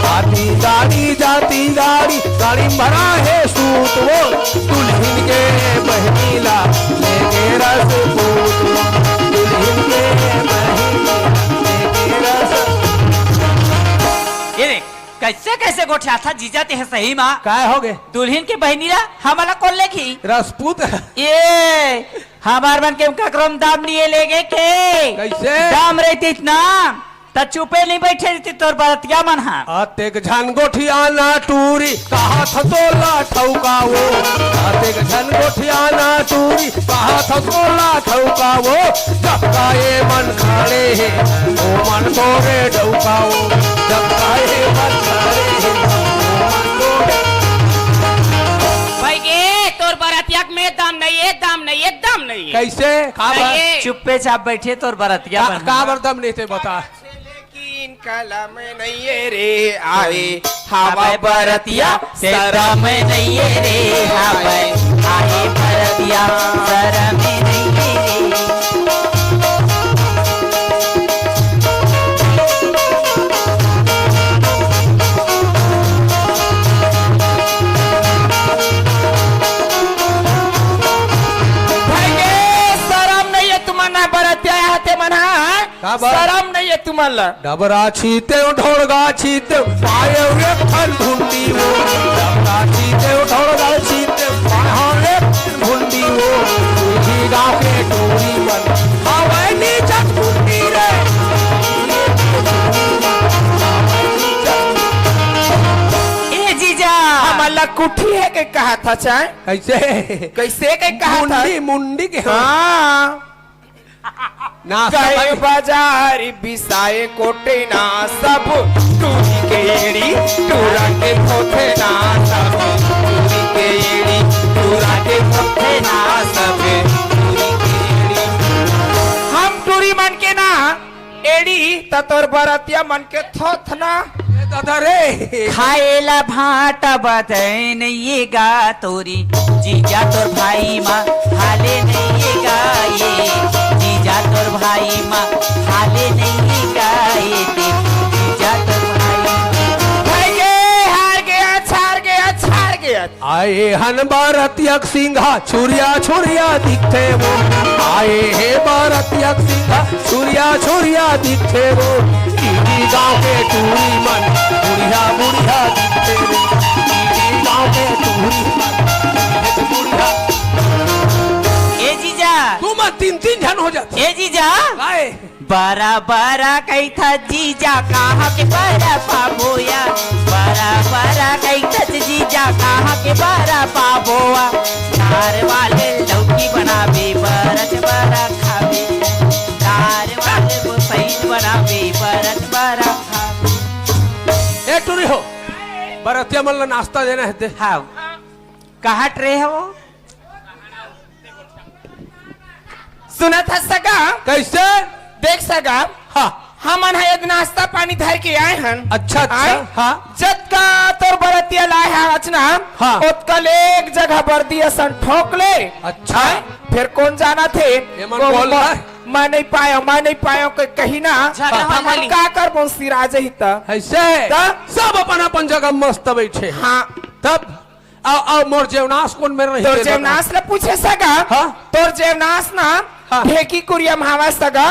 आती गाड़ी जाती गाड़ी, गाड़ी भरा है सूत वो। दुल्हन के बहनी ला लेके रसपूत वो। दुल्हन के बहनी ला लेके रस। ये देख, कैसे कैसे गोठियाथा जीजा ते ह सही मा। काय हो गे? दुल्हन के बहनी ला हमला कोन लेखी? रसपूत। ये हमार मन के ककरो म दम नइ हे लेगे के। कैसे? दम रहितिस ना, त चुपे नइ बइठे रहितिस तोर बरतिया मन ह। अतेक झन गोठियाना टूरी, कहाथस तोला ठउका वो। अतेक झन गोठियाना टूरी, कहाथस तोला ठउका वो। जतका ये मन खड़े हे, ओ मन तोरे डउका वो। जतका ये मन खड़े हे, ओ मन तोरे। भाई गे, तोर बरतिया के में दम नइ हे, दम नइ हे, दम नइ हे। कैसे? काबर? चुप्पे चाप बइठे, तोर बरतिया का, बन। काबर दम नइ हे ते बता। लेकिन कलम नइ हे रे, आए हवा बरतिया, शरम नइ हे रे, हवा आए बरतिया, शरम नइ हे रे। भाई गे, शरम नइ हे तुमन ह बरतिया आते मन ह, का बात? शरम नइ हे तुमन ला। डबरा छीतेव, ढोड़गा छीतेव, पाएव एक ठन भुंडी वो। डबरा छीतेव, ढोड़गा छीतेव, पाएव एक ठन भुंडी वो। तुही गाँव के टूरी मन, हवय नीचक भुंडी रे। ए जीजा। हमन ला कुट्ठी हे के कहाथस? कैसे? कैसे के कहाथस? मुंडी, मुंडी के। हाँ। ना गए सब बाजार बिसाए कोटे ना सब, टूरी के एड़ी टूरा के थोथे ना सब, टूरी के एड़ी टूरा के थोथे ना सब, टूरी के एड़ी। हम टूरी मन के ना एड़ी त तोर बरतिया मन के थोथना। ए दादा रे। खाए ला भांटा बतैन ये गा तोरी, जीजा तोर भाई मा हाले नइ ये गा ये, जीजा तोर भाई मा हाले नइ ये गा ये ते, जीजा तोर भाई। भाई गे, हार गया, छार गया, छार गया। आए हन बरतिया के सिंघा, छुरिया छुरिया दिखथे वो। आए हे बरतिया के सिंघा, छुरिया छुरिया दिखथे वो। टीटी गांव के टूरी मन, बुढ़िया बुढ़िया दिखथे वो। टीटी गांव के टूरी मन, बुढ़िया। ए जीजा। तुमन तीन तीन झन हो जात। ए जीजा। काय? बरा बरा कहिथस जीजा, कहाँ के बरफ बोया? बरा बरा कहिथस जीजा, कहाँ के बरफ बोया? तार वाले लौकी बनाबे, बरच बरा खाबे। तार वाले गोसाइन बनाबे, बरच बरा खाबे। ए टूरी हो, बरतिया मन ला नाश्ता देना हे ते। हाँ। कहाँ ट्रे हे वो? सुनत हस सगा? कैसे? देख सगा, हाँ। हमन ह एदे नाश्ता पानी धर के आए हन। अच्छा, अच्छा, आए? हाँ। जतका तोर बरतिया लाए हस रचना, हाँ। ओतका ले एक जगह बरदी असन ठोक ले। अच्छा। आए? फेर कोन जानथे? ये मन वो बोल म-, रहा है। मैं नइ पायों, मैं नइ पायों के कही ना। झगड़ा त हो हमन जाही। का करबो सिरा जही त? ऐसे? त? सब अपन अपन जगह मस्त बइठे। हाँ। तब अउ, अउ मोर जेवनास कोन मेर रही तोर तेल जेवनास बता। ल पूछे सगा। हाँ? तोर जेवनास ना हाँ। ढेकी कुरिया म हावय सगा।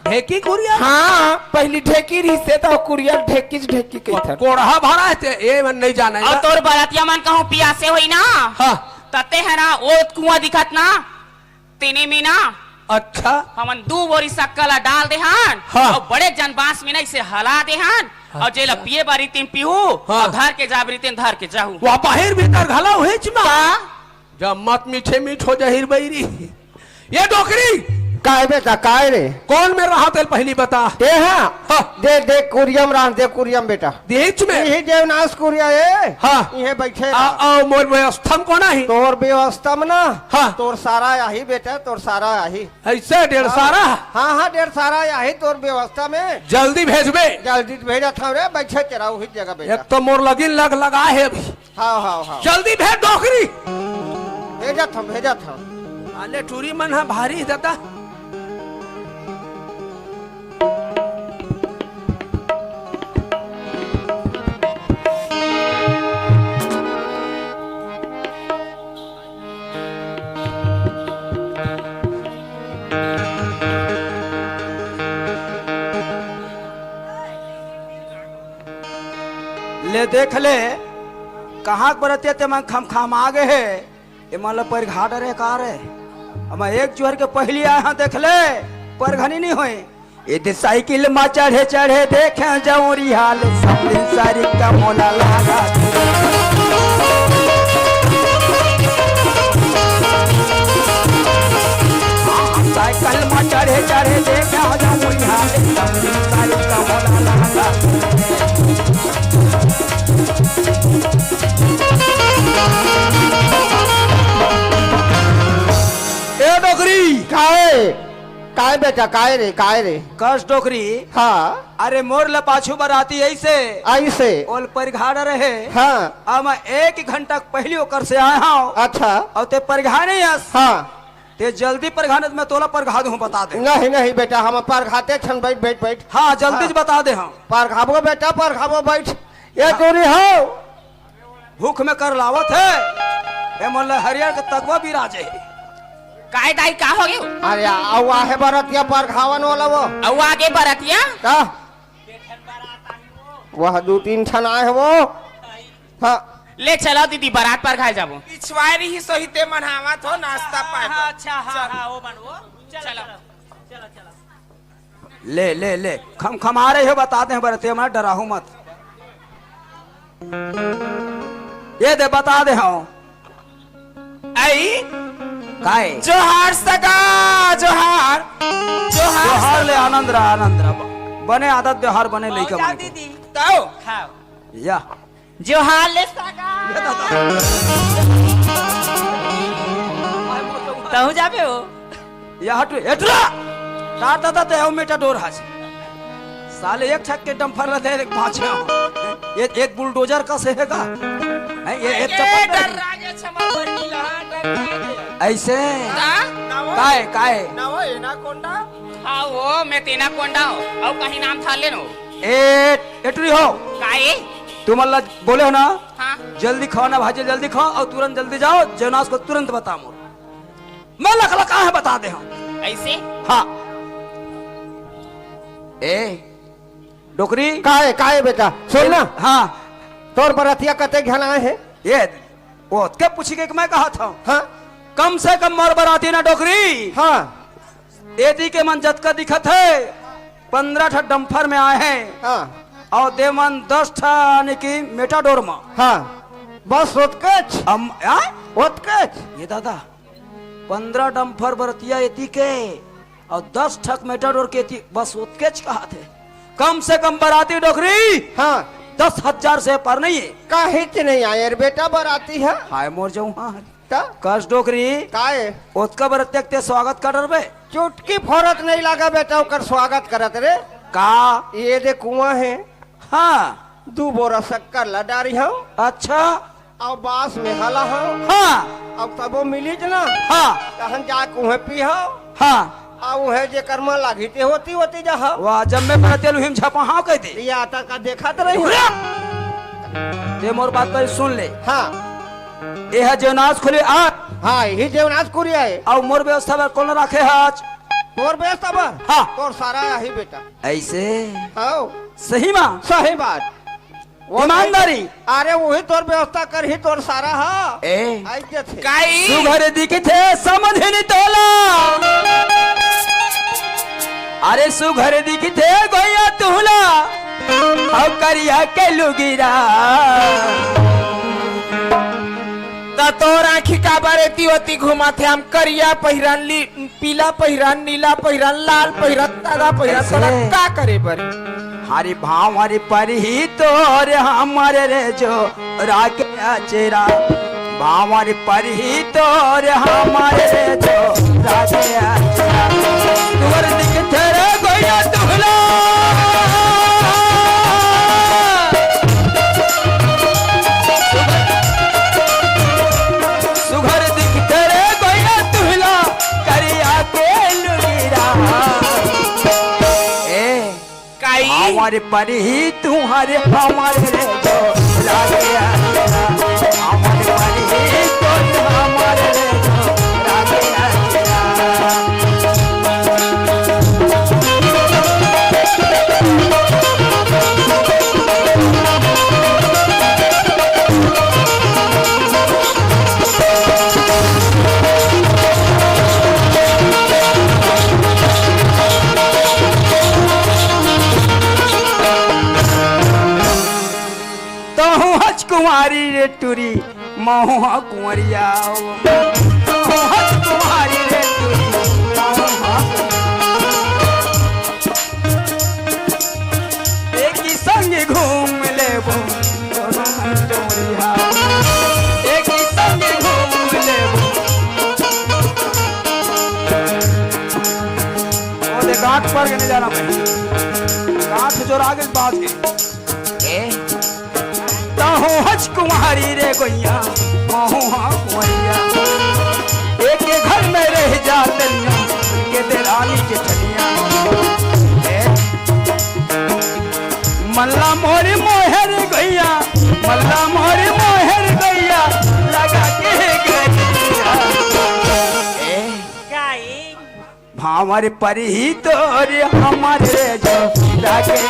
ढेकी कुरिया? हाँ, पहली ढेकी रहिसे त कुरिया ढेकीच ढेकी कहिथन। कोड़हा भरा हे ते, ए मन नहीं जाने अउ ना। तोर बरतिया मन कहूँ पियासे होई ना, हाँ। त तेहर ना ओ कुआं दिखत ना, तेने में ना अच्छा। हमन दू बोरी सक्कर ला डाल देहन, हाँ। अउ बड़े जन बांस में ना इसे हला देहन, अउ जेला अच्छा। पिए बारी तेन पीहू, हाँ। अउ धर के जाबरी तेन धर के जाहू। वाह, बाहिर भीतर घला उहेच मा। का? जब मत मीठे मीठ हो जाहिर बइरी। ये डोकरी! काय बेटा, काय रे? कौन में रहा तेल पहली बता। ए हाँ। हाँ। दे, दे, कुरियम रहा, दे कुरियम बेटा। बीच में? यही देवनाश कुरिया ए। हाँ। इहे बैठे आ, रहा। आ, मोर व्यवस्था में कौन है? तोर व्यवस्था में ना। हाँ। तोर सारा आही बेटा, तोर सारा आही। ऐसे डेढ़ हाँ। सारा? हाँ, हाँ, डेढ़ सारा आही तोर व्यवस्था में। जल्दी भेजबे। जल्दी भेजत हूँ रे, बैठे तेरा वही जगह बेटा। एक तो मोर लगिन लग लगा है अभी। हाव, हाव, हाव। जल्दी भेज डोकरी। भेजत हूँ, भेजत हूँ। आले टूरी मन ह भारी दादा। ले देख ले, कहाँ के बरतिया ते मन खमखमा गे हे। ए मन ल परिघा डरे का रे? अब मैं एक जुहर के पहिली आए हंव, देख ले, परघनी नइ होय। ए दे साइकिल मा चढ़े चढ़े देखे जौरी हाल, सब दिन सारी का मोला लागा। साइकिल मा चढ़े चढ़े देखे जौरी हाल, सब दिन सारी का मोला लागा। ए डोकरी! काय? काय बेटा, काय रे, काय रे? कस डोकरी। हाँ। अरे मोर ल पाछू बराती अइसे। अइसे? ओल परिघा डरे हे। हाँ। अब मैं एक घंटा पहिली ओकर से आए हंव। अच्छा। अउ ते परिघा नइ अस। हाँ। ते जल्दी परघा न त मैं तोला परघा दूहूं, बता दे। नहीं, नहीं बेटा, हम परघाते छन, बैठ, बैठ, बैठ। हाँ, जल्दी हाँ। बता दे हम। परघाबो बेटा, परघाबो, बैठ। ए हाँ। टूरी हो। भूख में कर लावत हे। ए मोला हरियर के तकवा बिराजे हे। काय दाई, का हो गयो? अरे, अउ आहे बरतिया परघावन वाला वो। अउ आगे बरतिया? का? वह दू तीन ठन आए हे वो। हाँ। ले चला दीदी, बारात परघाए जाबो। पिछवाय रही सही ते मन आवत हो, नाश्ता पाए बर। हाँ, अच्छा, हाँ, चल। हाँ, वो बन, वो। चला, चला। चला, चला। ले, ले, ले। खमखमा रहे हो, बता दे बरतिया मन, डराहू मत। ये दे, बता दे हंव। आई? काय? जोहार सगा, जोहार। जोहार जोहार ले, सगा। आनंद रहा, आनंद रहा। बने आदत व्यवहार, बने लइका बने। दीदी। ताऊ। हाँ। या। जोहार ले सगा। ये दादा। तहूँ जाबे हो? या हट, हट रा। तार दादा ते हो मेटाडोर हाज। साले एक छक्के डंपर ला दे, देख पाछे। ये, ये बुलडोजर कस हे का? हैं, ये, ये ए, चप्पल डर लागे, क्षमा कर दी ला, डर लागे। ऐसे? हाँ? काय, काय? ना वो एनाकोंडा? हाँ, वो मैं तेना कोंडा हूँ। अउ कहीं नाम था लेनो। ए, एटरी हो। काय? तुमन ला बोले हो ना? हाँ। जल्दी खाओ ना भाजी, जल्दी खाओ अउ तुरंत जल्दी जाओ, जेवनास को तुरंत बता मोर। मैं लखलखा हे, बता दे हंव। ऐसे? हाँ। ए, डोकरी। काय, काय बेटा? सुन ना। हाँ। तोर बरतिया कतेक झन आए हे? ये, वो के पूछी के मैं कहत हंव। हाँ। कम से कम मोर बराती ना डोकरी। हाँ। एती के मन जतका दिखत हे, पंद्रह ठा डंपर में आए हे। हाँ। अउ दे मन दस ठा यानी कि मेटाडोर में। हाँ। बस ओतकेच। अम, आ? ओतकेच। ये दादा, पंद्रह डंपर बरतिया एती के अउ दस ठक मेटाडोर के एती, बस ओतकेच कहत हे। कम से कम बराती डोकरी हाँ। दस हजार से पर नहीं हे। काहेच नहीं आए रे बेटा, बराती हे। हाय मोर जौहार। त? कस डोकरी। काय? ओतका बरतिया के ते स्वागत कर डरबे। चुटकी फोरत नहीं लागा बेटा, ओकर स्वागत करत रे। का? ये दे कुआं हे। हाँ। दू बोरा सक्कर ला डारी हंव। अच्छा। अउ बांस में हला हंव। हाँ। अउ तबो मिलिच ना। हाँ। तहन जाके उहें पीहंव। हाँ। अउ उहें जेकर मन लागही ते ओती ओती जाहंव। वाह, जब मैं बरतिया ल उहें झपहांव कहि दे। ये आता का देखत रही। रुक रे। ते मोर बात बर सुन ले। हाँ। ए ह जेवनास खुली आज। हाँ, यही जेवनास खुली हे। अउ मोर व्यवस्था बर कोन राखे हे आज? तोर बेइज्जती बर? हाँ। तोर सारा आही बेटा। ऐसे? हाँ। सही मा? सही बात। वो ईमानदारी। अरे, वही तोर व्यवस्था करही, तोर सारा हा। ए। आई के थे। काई? सुघर दिखथे समधिन तोला। अरे, सुघर दिखथे गोइया तुहला। हव करिया के लुगिरा। त तोर आँखी काबर एती ओती घुमाथे? हम करिया पहिरन ली पीला पहिरन, नीला पहिरन, लाल पहिरन, तारा पहिरन, ऐसे। तोला का करे बर? हरि भांवर परही तोर हमर रे जो राखे अचेरा। भांवर परही तोर हमर रे जो राखे अचेरा। तुहर दिखथे रे गोइया तुहला। सुघर दिखथे रे गोइया तुहला, करिया के लुगिरा। ए, काई? हमर परही तुहर हमर रे जो लागे, हमर परही तोर हमर रे जो लागे। तहूँ हच कुंवारी रे टुरी, महूँ ह कुंवरिया। तहूँ हच कुंवारी रे टुरी, महूँ ह कुंवरिया। एक ही संग घूम लेबो, दोनों मन डोरिया। एक ही संग घूम लेबो। ओ दे, गांठ पर के नहीं जाना भाई, गांठ जोरा के बाज के। ए? तहूँ हच कुंवारी रे गोइया, महूँ ह कुंवरिया। एक घर में रह जा तनिया, के देरानी जेठनिया। ए? मल्ला मोर मोहे रे गोइया, मल्ला मोर मोहे रे गोइया, लगा के गलिया। ए? काई? भांवर परही तोर हमर रे जो लागे।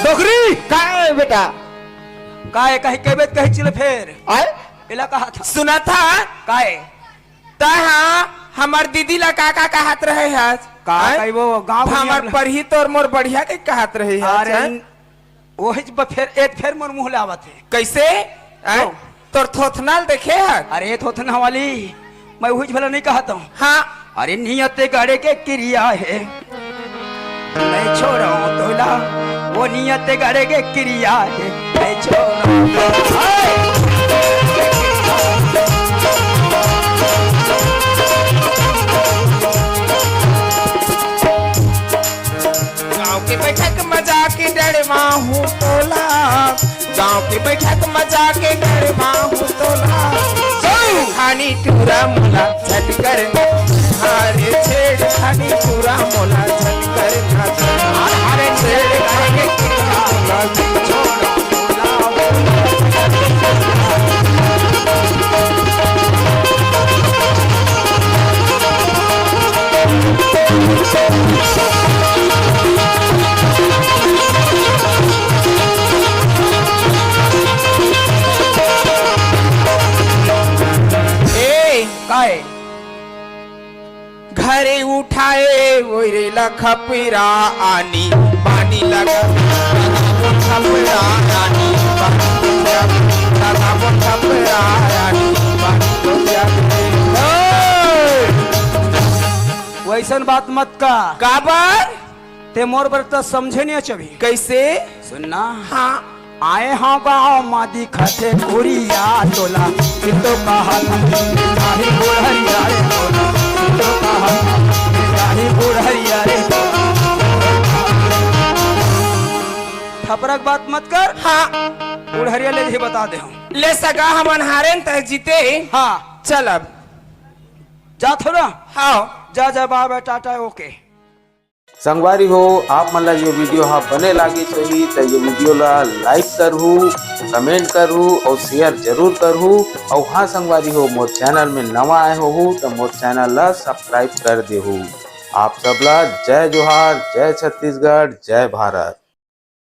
डोकरी! का है बेटा? का है, कहीं कहबे त कहीं चल फेर। आय? एला कहा था। सुना था? का है? तहाँ हमर दीदी ला का का कहत रहे हस? का आय? कही वो गाँव हमर दुनिया में परही तोर मोर बढ़िया के कहत रहे हस, अरे, हैं? वही ज-, फेर, एक फेर मोर मुँह ले आवत है। कैसे? आय? क्यों? तोर थोथना ल देखे हस? अरे थोथना वाली, मैं उहिच भला नहीं कहत हूँ। हाँ। अरे नियत गढ़ के किरिया है, नहीं छोड़ो तोला, वो नियत गढ़ के किरिया है, नहीं छोड़ो तोला। गाँव के बैठक मजाक डरवाहूँ तोला, गाँव के बैठक मजाक डरवाहूँ तोला। छेड़खानी टूरा मोला झट करना, अरे छेड़खानी टूरा मोला झट करना, अरे छेड़खानी टूरा मोला छोड़ा। ए, काय? घरे उठाए ओरे ला खपरा आनी पानी लगा, खपरा आनी पानी लगा, खपरा आनी पानी लगा। वैसन बात मत का। काबर? ते मोर बर त समझे नहीं अचबी। कैसे? सुनना। हाँ। आए हव गाँव मा दिखत हे कुरिया तोला, सितो कहा था, जाही बुढ़रिया रे तोला, सितो कहा था, जाही बुढ़रिया रे तोला। बात मत कर। हाँ। बुढ़रिया ले जी बता दे हम। ले सगा हमन हारेन तय जीते। हाँ। चल अब। जात हो ना? हाँ। जा, जा, बाय, बाय, टाटा, ओके। संगवारी हो, आप मन ला ये वीडियो हा बने लागिस होही त ये वीडियो ला लाइक करहू, कमेंट करहू अउ शेयर जरूर करहू। अउ हाँ संगवारी हो, मोर चैनल में नवा आए होहू त मोर चैनल ला सब्सक्राइब कर देहू। आप सब ला जय जोहार, जय छत्तीसगढ़, जय भारत।